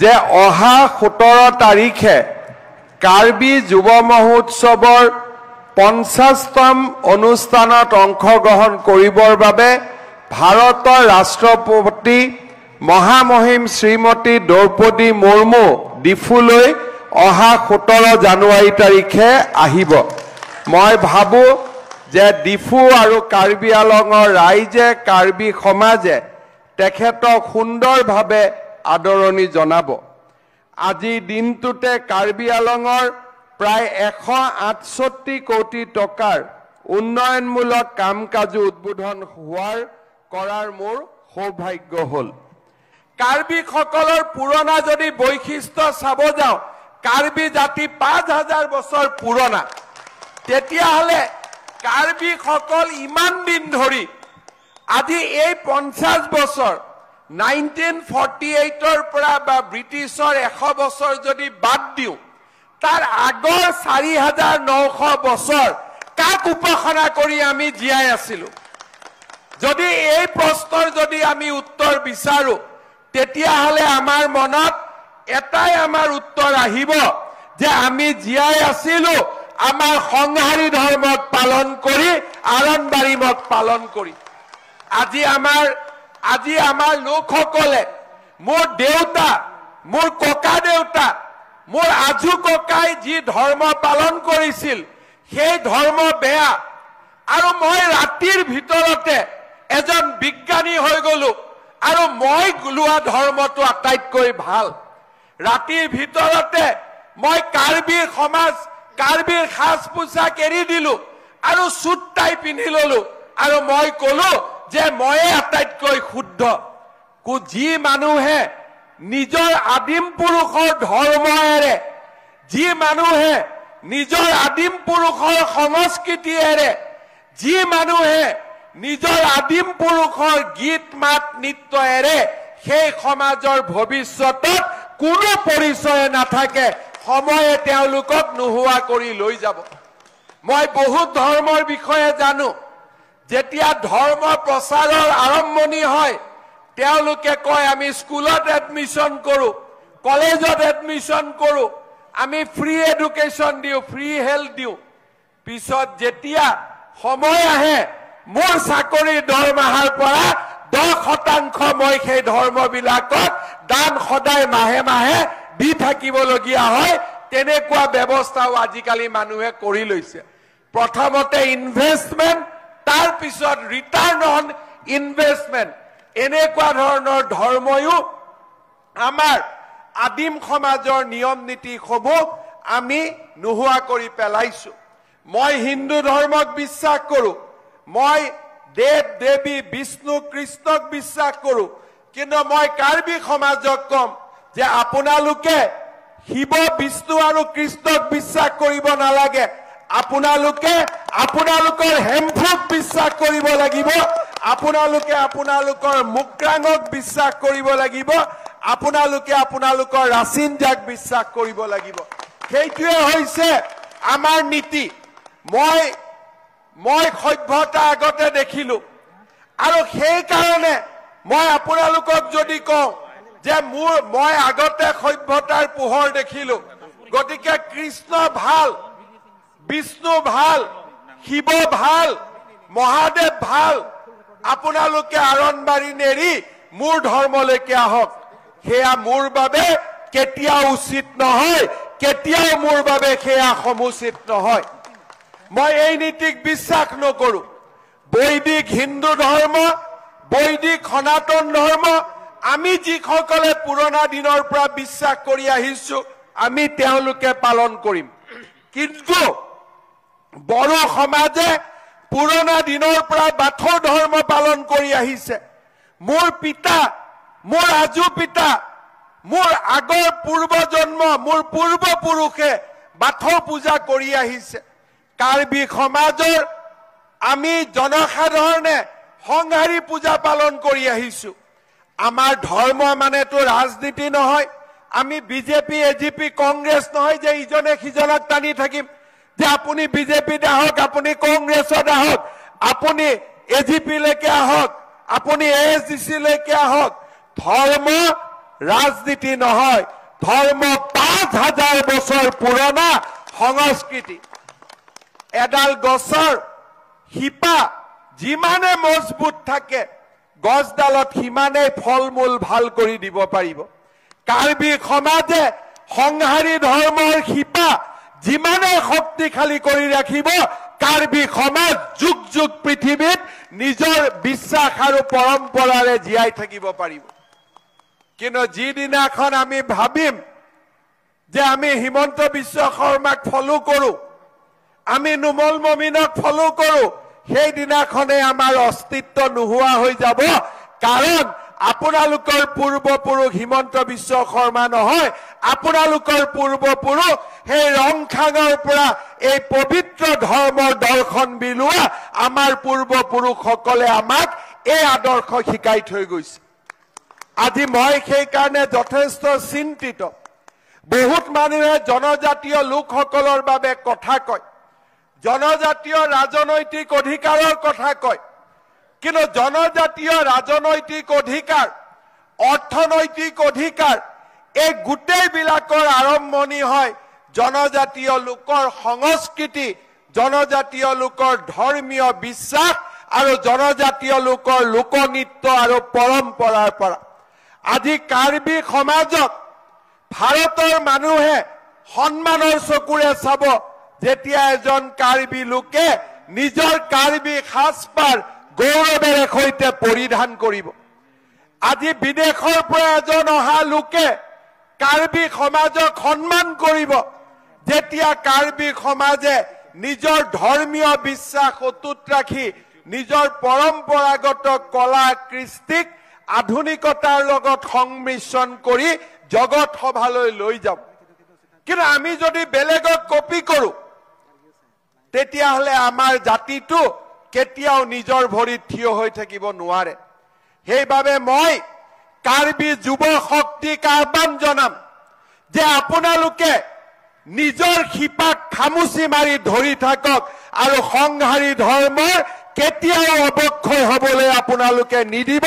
যে অহা 17 তাৰিখে কাৰ্বি যুৱ মহোৎসৱৰ 50তম অনুষ্ঠানত অংশগ্ৰহণ কৰিবৰ বাবে ভাৰতৰ ৰাষ্ট্ৰপতি মহামহিম শ্ৰীমতী দ্ৰৌপদী মুৰ্মু ডিফুলৈ অহা 17 জানুৱাৰী তাৰিখে আহিব। মই ভাবোঁ যে ডিফু আৰু কাৰ্বি আলঙৰ ৰাইজে, কাৰ্বি সমাজে তেখেতক সুন্দৰভাৱে আদৰণি জনাব। আজিৰ দিনটোতে কাৰ্বি আলঙৰ প্ৰায় 168 কোটি টকাৰ উন্নয়নমূলক কাম কাজো উদ্বোধন হোৱাৰ কৰাৰ মোৰ সৌভাগ্য হ'ল। কাৰ্বিসকলৰ পুৰণা যদি বৈশিষ্ট্য চাব যাওঁ, কাৰ্বি জাতি 5000 বছৰ পুৰণা। তেতিয়াহ'লে কাৰ্বিসকল ইমান দিন ধৰি আজি এই 50 বছৰ 1948ৰ পৰা বা ব্ৰিটিছৰ 100 বছৰ যদি বাদ দিওঁ, তাৰ আগৰ 4900 বছৰ কাক উপাসনা কৰি আমি জীয়াই আছিলো? যদি এই প্ৰশ্নৰ যদি আমি উত্তৰ বিচাৰো, তেতিয়াহ'লে আমাৰ মনত এটাই আমাৰ উত্তৰ আহিব যে আমি জীয়াই আছিলো আমাৰ সংহাৰী ধৰ্মক পালন কৰি, আৰণবাৰীমক পালন কৰি। আজি আমাৰ লোকসকলে, মোৰ দেউতা, মোৰ ককা দেউতা, মোৰ আজু ককাই যি ধৰ্ম পালন কৰিছিল সেই ধৰ্ম বেয়া, আৰু মই ৰাতিৰ ভিতৰতে এজন বিজ্ঞানী হৈ গলো আৰু মই লোৱা ধৰ্মটো আটাইতকৈ ভাল। ৰাতিৰ ভিতৰতে মই কাৰ্বি সমাজ, কাৰ্বিৰ সাজ পোছাক এৰি দিলো আৰু চুট টাই পিন্ধি ললো আৰু মই কলো যে ময়ে আটাইতকৈ শুদ্ধ। যি মানুহে নিজৰ আদিম পুৰুষৰ ধৰ্ম এৰে, যি মানুহে নিজৰ আদিম পুৰুষৰ সংস্কৃতি এৰে, যি মানুহে নিজৰ আদিম পুৰুষৰ গীত মাত নৃত্য এৰে, সেই সমাজৰ ভৱিষ্যতত কোনো পৰিচয় নাথাকে। সময়ে তেওঁলোকক নোহোৱা কৰি লৈ যাব। মই বহুত ধৰ্মৰ বিষয়ে জানো। যেতিয়া ধৰ্ম প্ৰচাৰৰ আৰম্ভণি হয়, তেওঁলোকে কয় আমি স্কুলত এডমিশ্যন কৰোঁ, কলেজত এডমিশ্যন কৰোঁ, আমি ফ্ৰী এডুকেশ্যন দিওঁ, ফ্ৰী হেল্থ দিওঁ। পিছত যেতিয়া সময় আহে, মোৰ চাকৰিৰ দৰমহাৰ পৰা 10% মই সেই ধৰ্মবিলাকত দান সদায় মাহে মাহে দি থাকিবলগীয়া হয়। তেনেকুৱা ব্যৱস্থাও আজিকালি মানুহে কৰি লৈছে। প্ৰথমতে ইনভেষ্টমেণ্ট, তাৰপিছত ৰিটাৰ্ণ অন ইনভেষ্টমেণ্ট। এনেকুৱা ধৰণৰ ধৰ্ময়ো আমাৰ আদিম সমাজৰ নিয়ম নীতিসমূহ আমি নোহোৱা কৰি পেলাইছো। মই হিন্দু ধৰ্মক বিশ্বাস কৰোঁ, মই দেৱ দেৱী বিষ্ণু কৃষ্ণক বিশ্বাস কৰোঁ, কিন্তু মই কাৰ্বি সমাজক ক'ম যে আপোনালোকে শিৱ বিষ্ণু আৰু কৃষ্ণক বিশ্বাস কৰিব নালাগে, আপোনালোকে আপোনালোকৰ হেমফুক বিশ্বাস কৰিব লাগিব, আপোনালোকে আপোনালোকৰ মুক্ৰাঙক বিশ্বাস কৰিব লাগিব, আপোনালোকে আপোনালোকৰ ৰাচিনজাক বিশ্বাস কৰিব লাগিব। সেইটোৱে হৈছে আমাৰ নীতি। মই সভ্যতা আগতে দেখিলো, আৰু সেইকাৰণে মই আপোনালোকক যদি কওঁ যে মই আগতে সভ্যতাৰ পোহৰ দেখিলো, গতিকে কৃষ্ণ ভাল, বিষ্ণু ভাল, শিৱ ভাল, মহাদেৱ ভাল, আপোনালোকে আৰণবাৰী নেৰি মোৰ ধৰ্মলৈকে আহক, সেয়া মোৰ বাবে কেতিয়াও উচিত নহয়, কেতিয়াও মোৰ বাবে সেয়া সমুচিত নহয়। মই এই নীতিক বিশ্বাস নকৰোঁ। বৈদিক হিন্দু ধৰ্ম, বৈদিক সনাতন ধৰ্ম আমি যিসকলে পুৰণা দিনৰ পৰা বিশ্বাস কৰি আহিছো, আমি তেওঁলোকে পালন কৰিম। কিন্তু বড়ো সমাজে পুৰণা দিনৰ পৰা বাথৌ ধৰ্ম পালন কৰি আহিছে। মোৰ পিতা, মোৰ আজু পিতা, মোৰ আগৰ পূৰ্বজন্ম, মোৰ পূৰ্বপুৰুষে বাথৌ পূজা কৰি আহিছে। কাৰ্বি সমাজৰ আমি জনসাধাৰণে সংহাৰী পূজা পালন কৰি আহিছো। আমাৰ ধৰ্ম মানেতো ৰাজনীতি নহয়, আমি বিজেপি, এজিপি, কংগ্ৰেছ নহয় যে ইজনে সিজনক টানি থাকিম যে আপুনি বিজেপিত আহক, আপুনি কংগ্ৰেছত আহক, আপুনি এজিপিলৈকে আহক, আপুনি এএছডিচিলৈকে আহক, ধৰ্ম ৰাজনীতি নহয়। ধৰ্ম 5000 বছৰ পুৰণা সংস্কৃতি। এডাল গছৰ শিপা যিমানে মজবুত থাকে, গছডালত সিমানেই ফল মূল ভাল কৰি দিব পাৰিব। কাৰ্বি সমাজে সংহাৰী ধৰ্মৰ শিপা যিমানে শক্তিশালী কৰি ৰাখিব, কাৰ্বি সমাজ যুগ যুগ পৃথিৱীত নিজৰ বিশ্বাস আৰু পৰম্পৰাৰে জীয়াই থাকিব পাৰিব। কিন্তু যিদিনাখন আমি ভাবিম যে আমি হিমন্ত বিশ্ব শৰ্মাক ফ'ল' কৰোঁ, আমি নুমল মমিনক ফ'ল' কৰোঁ, সেইদিনাখনে আমাৰ অস্তিত্ব নোহোৱা হৈ যাব। কাৰণ আপোনালোকৰ পূৰ্বপুৰুষ হিমন্ত বিশ্ব শৰ্মা নহয়, আপোনালোকৰ পূৰ্বপুৰুষ সেই ৰংখাঙৰ পৰা এই পবিত্ৰ ধৰ্মৰ দৰ্শন বিলোৱা আমাৰ পূৰ্বপুৰুষসকলে আমাক এই আদৰ্শ শিকাই থৈ গৈছে। আজি মই সেইকাৰণে যথেষ্ট চিন্তিত। বহুত মানুহে জনজাতীয় লোকসকলৰ বাবে কথা কয়, জনজাতীয় ৰাজনৈতিক অধিকাৰৰ কথা কয়, কিন্তু জনজাতীয় ৰাজনৈতিক অধিকাৰ, অৰ্থনৈতিক অধিকাৰ, এই গোটেইবিলাকৰ আৰম্ভণি হয় জনজাতীয় লোকৰ সংস্কৃতি, জনজাতীয় লোকৰ ধৰ্মীয় বিশ্বাস আৰু জনজাতীয় লোকৰ লোকনৃত্য আৰু পৰম্পৰাৰ পৰা। আজি কাৰ্বি সমাজক ভাৰতৰ মানুহে সন্মানৰ চকুৰে চাব যেতিয়া এজন কাৰ্বি লোকে নিজৰ কাৰ্বি সাজপাৰ গৌৰৱেৰে সৈতে পৰিধান কৰিব। আজি বিদেশৰ পৰা এজন অহা লোকে কাৰ্বি সমাজক সন্মান কৰিব যেতিয়া কাৰ্বি সমাজে নিজৰ ধৰ্মীয় বিশ্বাস অটুট ৰাখি নিজৰ পৰম্পৰাগত কলা কৃষ্টিক আধুনিকতাৰ লগত সংমিশ্ৰণ কৰি জগত সভালৈ লৈ যাব। কিন্তু আমি যদি বেলেগক কপি কৰোঁ, তেতিয়াহ'লে আমাৰ জাতিটো কেতিয়াও নিজৰ ভৰিত থিয় হৈ থাকিব নোৱাৰে। সেইবাবে মই কাৰ্বি যুৱ শক্তিক আহ্বান জনাম যে আপোনালোকে নিজৰ শিপাক খামুচি মাৰি ধৰি থাকক আৰু সংহাৰী ধৰ্মৰ কেতিয়াও অৱক্ষয় হ'বলৈ আপোনালোকে নিদিব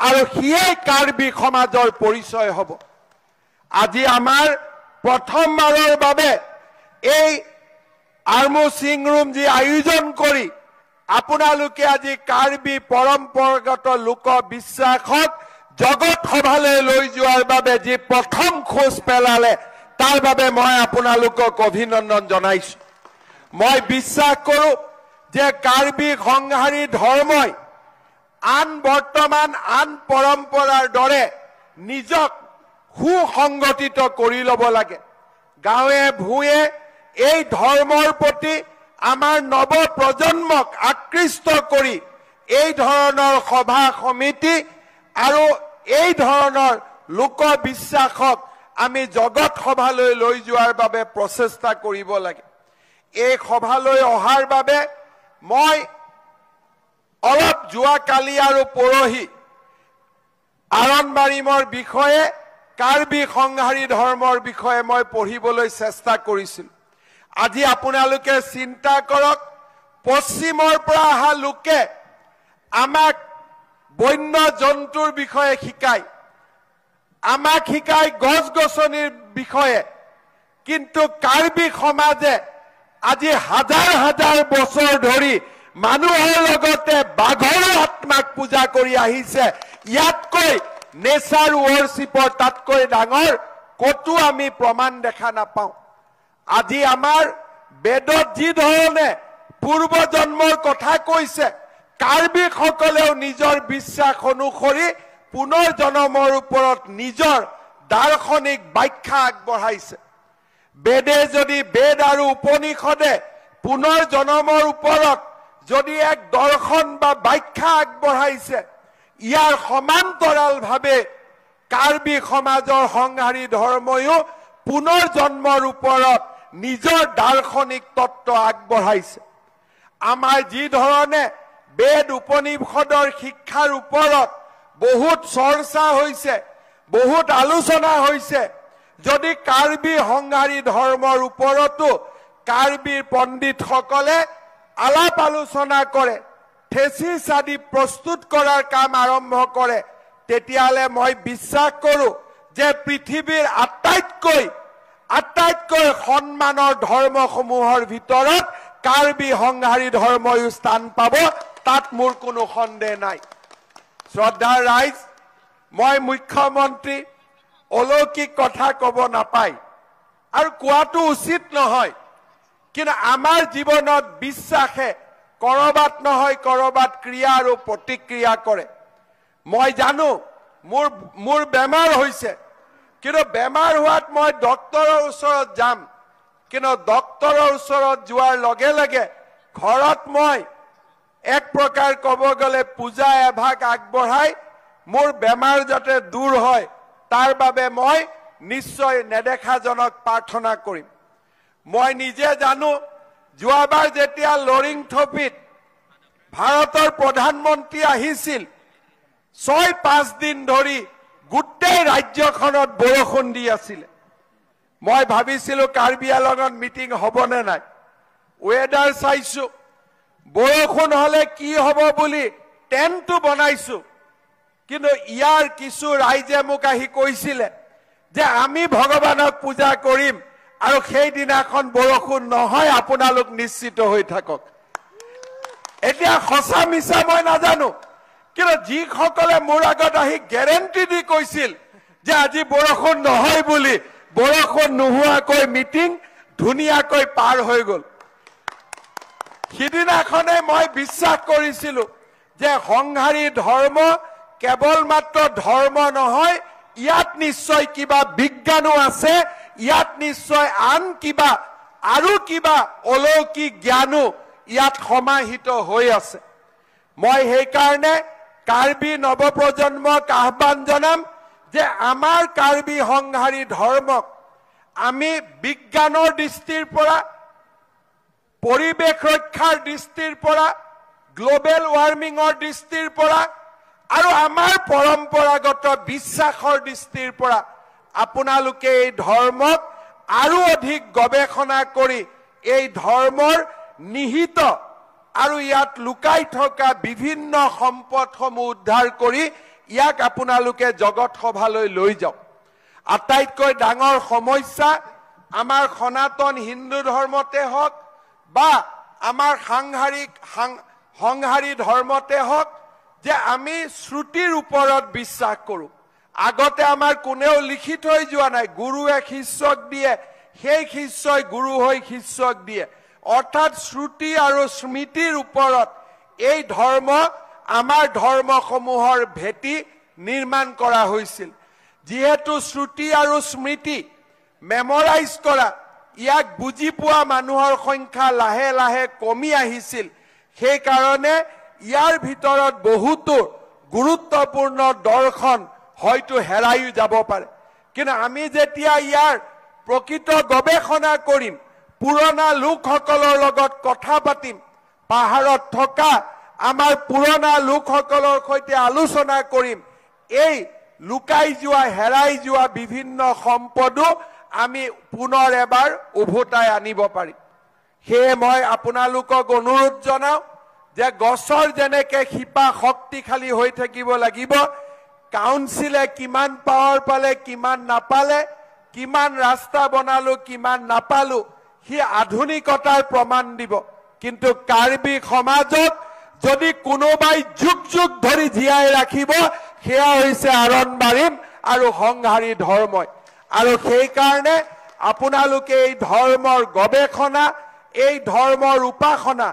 আৰু সিয়েই কাৰ্বি সমাজৰ পৰিচয় হ'ব। আজি আমাৰ প্ৰথমবাৰৰ বাবে এই আৰ্মু সিংৰুম যি আয়োজন কৰি আপোনালোকে আজি কাৰ্বি পৰম্পৰাগত লোক বিশ্বাসক জগত সভালৈ লৈ যোৱাৰ বাবে যি প্ৰথম খোজ পেলালে, তাৰ বাবে মই আপোনালোকক অভিনন্দন জনাইছো। মই বিশ্বাস কৰোঁ যে কাৰ্বি সংহাৰী ধৰ্মই আন বৰ্তমান আন পৰম্পৰাৰ দৰে নিজক সুসংগঠিত কৰি ল'ব লাগে। গাঁৱে ভূঞে এই ধৰ্মৰ প্ৰতি আমাৰ নৱ প্ৰজন্মক আকৃষ্ট কৰি এই ধৰণৰ সভা সমিতি আৰু এই ধৰণৰ লোকবিশ্বাসক আমি জগত সভালৈ লৈ যোৱাৰ বাবে প্ৰচেষ্টা কৰিব লাগে। এই সভালৈ অহাৰ বাবে মই অলপ যোৱাকালি আৰু পৰহি আৰণবাৰীমৰ বিষয়ে, কাৰ্বি সংহাৰী ধৰ্মৰ বিষয়ে মই পঢ়িবলৈ চেষ্টা কৰিছিলোঁ। আজি আপোনালোকে চিন্তা কৰক, পশ্চিমৰ পৰা অহা লোকে আমাক বন্য জন্তুৰ বিষয়ে শিকায়, আমাক শিকায় গছ গছনিৰ বিষয়ে, কিন্তু কাৰ্বি সমাজে আজি হাজাৰ হাজাৰ বছৰ ধৰি মানুহৰ লগতে বাঘৰ আত্মাক পূজা কৰি আহিছে। ইয়াতকৈ নেচাৰ ৱৰশ্বিপৰ তাতকৈ ডাঙৰ ক'তো আমি প্ৰমাণ দেখা নাপাওঁ। আজি আমাৰ বেদত যি ধৰণে পূৰ্বজন্মৰ কথা কৈছে, কাৰ্বিসকলেও নিজৰ বিশ্বাস অনুসৰি পুনৰ জন্মৰ ওপৰত নিজৰ দাৰ্শনিক ব্যাখ্যা আগবঢ়াইছে। বেদে যদি বেদ আৰু উপনিষদে পুনৰ জন্মৰ ওপৰত যদি এক দৰ্শন বা ব্যাখ্যা আগবঢ়াইছে, ইয়াৰ সমান্তৰালভাৱে কাৰ্বি সমাজৰ সংহাৰী ধৰ্ময়ো পুনৰ জন্মৰ ওপৰত নিজৰ দাৰ্শনিক তত্ত্ব আগবঢ়াইছে। আমাৰ যি ধৰণে বেদ উপনিষদৰ শিক্ষাৰ ওপৰত বহুত চৰ্চা হৈছে, বহুত আলোচনা হৈছে, যদি কাৰ্বি সংহাৰী ধৰ্মৰ ওপৰতো কাৰ্বি পণ্ডিতসকলে আলাপ আলোচনা কৰে, থেচিছ আদি প্ৰস্তুত কৰাৰ কাম আৰম্ভ কৰে, তেতিয়াহ'লে মই বিশ্বাস কৰোঁ যে পৃথিৱীৰ আটাইতকৈ সন্মানৰ ধৰ্মসমূহৰ ভিতৰত কাৰ্বি সংহাৰী ধৰ্ময়ো স্থান পাব, তাত মোৰ কোনো সন্দেহ নাই। শ্ৰদ্ধাৰ ৰাইজ, মই মুখ্যমন্ত্ৰী অলৌকিক কথা ক'ব নাপায় আৰু কোৱাটো উচিত নহয়, কিন্তু আমাৰ জীৱনত বিশ্বাসে কৰবাত নহয় কৰবাত ক্ৰিয়া আৰু প্ৰতিক্ৰিয়া কৰে। মই জানো মোৰ বেমাৰ হৈছে, কিন্তু বেমাৰ হোৱাত মই ডক্তৰৰ ওচৰত যাম, কিন্তু ডক্তৰৰ ওচৰত যোৱাৰ লগে লগে ঘৰত মই এক প্ৰকাৰ ক'ব গ'লে পূজা এভাগ আগবঢ়াই মোৰ বেমাৰ যাতে দূৰ হয় তাৰ বাবে মই নিশ্চয় নেদেখাজনক প্ৰাৰ্থনা কৰিম। মই নিজে জানো যোৱাবাৰ যেতিয়া লৰিং থপিত ভাৰতৰ প্ৰধানমন্ত্ৰী আহিছিল, 6-5 দিন ধৰি গোটেই ৰাজ্যখনত বৰষুণ দি আছিলে। মই ভাবিছিলো কাৰ্বি আংলঙত মিটিং হ'বনে নাই, ৱেডাৰ চাইছো, বৰষুণ হ'লে কি হ'ব বুলি টেণ্টটো বনাইছো, কিন্তু ইয়াৰ কিছু ৰাইজে মোক আহি কৈছিলে যে আমি ভগৱানক পূজা কৰিম আৰু সেইদিনাখন বৰষুণ নহয়, আপোনালোক নিশ্চিত হৈ থাকক। এতিয়া সঁচা মিছা মই নাজানো, কিন্তু যিসকলে মোৰ আগত আহি গেৰেণ্টি দি কৈছিল যে আজি বৰষুণ নহয় বুলি, বৰষুণ নোহোৱাকৈ মিটিং ধুনীয়াকৈ পাৰ হৈ গ'ল। সিদিনাখনে মই বিশ্বাস কৰিছিলো যে সংহাৰী ধৰ্ম কেৱল মাত্ৰ ধৰ্ম নহয়, ইয়াত নিশ্চয় কিবা বিজ্ঞানো আছে, ইয়াত নিশ্চয় আন কিবা আৰু কিবা অলৌকিক জ্ঞানো ইয়াত সমাহিত হৈ আছে। মই সেইকাৰণে কাৰ্বি নৱপ্ৰজন্মক আহ্বান জনাম যে আমাৰ কাৰ্বি সংহাৰী ধৰ্মক আমি বিজ্ঞানৰ দৃষ্টিৰ পৰা, পৰিৱেশ ৰক্ষাৰ দৃষ্টিৰ পৰা, গ্ল'বেল ৱাৰ্মিঙৰ দৃষ্টিৰ পৰা আৰু আমাৰ পৰম্পৰাগত বিশ্বাসৰ দৃষ্টিৰ পৰা আপোনালোকে এই ধৰ্মক আৰু অধিক গৱেষণা কৰি এই ধৰ্মৰ নিহিত আৰু ইয়াত লুকাই থকা বিভিন্ন সম্পদসমূহ উদ্ধাৰ কৰি ইয়াক আপোনালোকে জগত সভালৈ লৈ যাওক। আটাইতকৈ ডাঙৰ সমস্যা আমাৰ সনাতন হিন্দু ধৰ্মতে হওক বা আমাৰ সংহাৰী ধৰ্মতে হওক যে আমি শ্ৰুতিৰ ওপৰত বিশ্বাস কৰোঁ। আগতে আমাৰ কোনেও লিখি থৈ যোৱা নাই, গুৰুৱে শিষ্যক দিয়ে, সেই শিষ্যই গুৰু হৈ শিষ্যক দিয়ে। অৰ্থাৎ শ্ৰুতি আৰু স্মৃতিৰ ওপৰত এই ধৰ্ম, আমাৰ ধৰ্মসমূহৰ ভেটি নিৰ্মাণ কৰা হৈছিল। যিহেতু শ্ৰুতি আৰু স্মৃতি মেমৰাইজ কৰা, ইয়াক বুজি পোৱা মানুহৰ সংখ্যা লাহে লাহে কমি আহিছিল, সেইকাৰণে ইয়াৰ ভিতৰত বহুতো গুৰুত্বপূৰ্ণ দৰ্শন হয়তো হেৰাইও যাব পাৰে। কিন্তু আমি যেতিয়া ইয়াৰ প্ৰকৃত গৱেষণা কৰিম, পুৰণা লোকসকলৰ লগত কথা পাতিম, পাহাৰত থকা আমাৰ পুৰণা লোকসকলৰ সৈতে আলোচনা কৰিম, এই লুকাই যোৱা হেৰাই যোৱা বিভিন্ন সম্পদো আমি পুনৰ এবাৰ উভতাই আনিব পাৰিম। সেয়ে মই আপোনালোকক অনুৰোধ জনাওঁ যে গছৰ যেনেকে শিপা শক্তিশালী হৈ থাকিব লাগিব, কাউন্সিলে কিমান পাৱাৰ পালে কিমান নাপালে, কিমান ৰাস্তা বনালো কিমান নাপালো, সি আধুনিকতাৰ প্ৰমাণ দিব। কিন্তু কাৰ্বি সমাজত যদি কোনোবাই যুগ যুগ ধৰি জীয়াই ৰাখিব, সেয়া হৈছে আৰণ-বাৰিম আৰু সংহাৰী ধৰ্মই। আৰু সেইকাৰণে আপোনালোকে এই ধৰ্মৰ গৱেষণা, এই ধৰ্মৰ উপাসনা,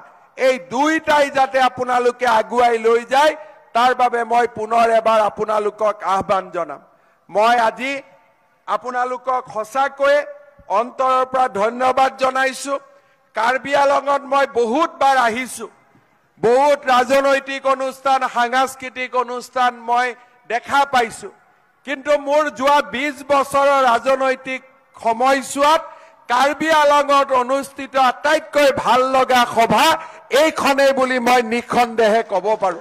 এই দুইটাই যাতে আপোনালোকে আগুৱাই লৈ যায়, তাৰ বাবে মই পুনৰ এবাৰ আপোনালোকক আহ্বান জনাম। মই আজি আপোনালোকক সঁচাকৈয়ে অন্তৰৰ পৰা ধন্যবাদ জনাইছো। কাৰ্বি আংলঙত মই বহুতবাৰ আহিছো, বহুত ৰাজনৈতিক অনুষ্ঠান, সাংস্কৃতিক অনুষ্ঠান মই দেখা পাইছো, কিন্তু মোৰ যোৱা 20 বছৰৰ ৰাজনৈতিক সময়ছোৱাত কাৰ্বি আংলঙত অনুষ্ঠিত আটাইতকৈ ভাল লগা সভা এইখনেই বুলি মই নিঃসন্দেহে ক'ব পাৰো।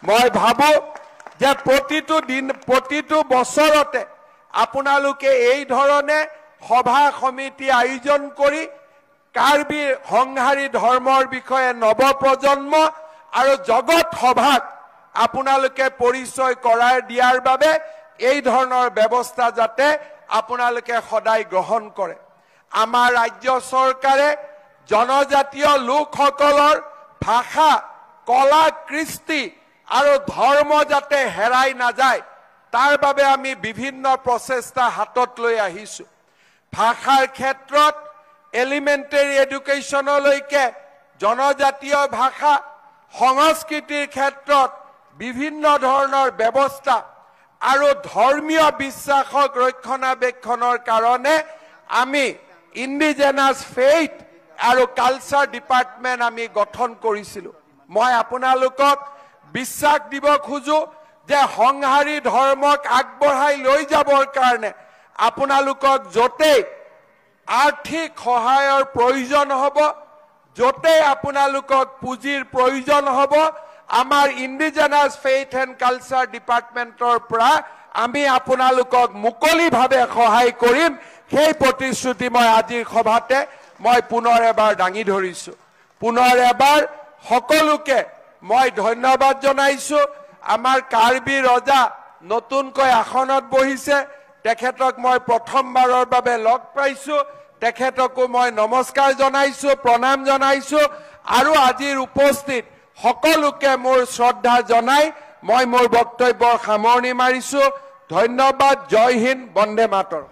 মই ভাবো যে প্ৰতিটো দিন, প্ৰতিটো বছৰতে আপোনালোকে এই ধৰণে সভা সমিতি আয়োজন কৰি কাৰ্বি সংহাৰী ধৰ্মৰ বিষয়ে নৱপ্ৰজন্ম আৰু জগত সভাক আপোনালোকে পৰিচয় কৰাই দিয়াৰ বাবে এই ধৰণৰ ব্যৱস্থা যাতে আপোনালোকে সদায় গ্ৰহণ কৰে। আমাৰ ৰাজ্য চৰকাৰে জনজাতীয় লোকসকলৰ ভাষা, কলা, কৃষ্টি আৰু ধৰ্ম যাতে হেৰাই নাযায় তাৰ বাবে আমি বিভিন্ন প্ৰচেষ্টা হাতত লৈ আহিছোঁ। ভাষাৰ ক্ষেত্ৰত এলিমেণ্টেৰী এডুকেশ্যনলৈকে জনজাতীয় ভাষা, সংস্কৃতিৰ ক্ষেত্ৰত বিভিন্ন ধৰণৰ ব্যৱস্থা আৰু ধৰ্মীয় বিশ্বাসক ৰক্ষণাবেক্ষণৰ কাৰণে আমি ইণ্ডিজেনাছ ফেইথ আৰু কালচাৰ ডিপাৰ্টমেণ্ট আমি গঠন কৰিছিলোঁ। মই আপোনালোকক বিশ্বাস দিব খোজো যে সংহাৰী ধৰ্মক আগবঢ়াই লৈ যাবৰ কাৰণে আপোনালোকক য'তেই আৰ্থিক সহায়ৰ প্ৰয়োজন হ'ব, য'তেই আপোনালোকক পুঁজিৰ প্ৰয়োজন হ'ব, আমাৰ ইণ্ডিজেনাছ ফেইথ এণ্ড কালচাৰ ডিপাৰ্টমেণ্টৰ পৰা আমি আপোনালোকক মুকলিভাৱে সহায় কৰিম। সেই প্ৰতিশ্ৰুতি মই আজিৰ সভাতে মই পুনৰ এবাৰ দাঙি ধৰিছোঁ। পুনৰ এবাৰ সকলোকে মই ধন্যবাদ জনাইছোঁ। আমাৰ কাৰ্বি ৰজা নতুনকৈ আসনত বহিছে, তেখেতক মই প্ৰথমবাৰৰ বাবে লগ পাইছোঁ, তেখেতকো মই নমস্কাৰ জনাইছোঁ, প্ৰণাম জনাইছোঁ আৰু আজিৰ উপস্থিত সকলোকে মোৰ শ্ৰদ্ধা জনাই মই মোৰ বক্তব্যৰ সামৰণি মাৰিছোঁ। ধন্যবাদ। জয় হিন্দ, বন্দে মাতৰম।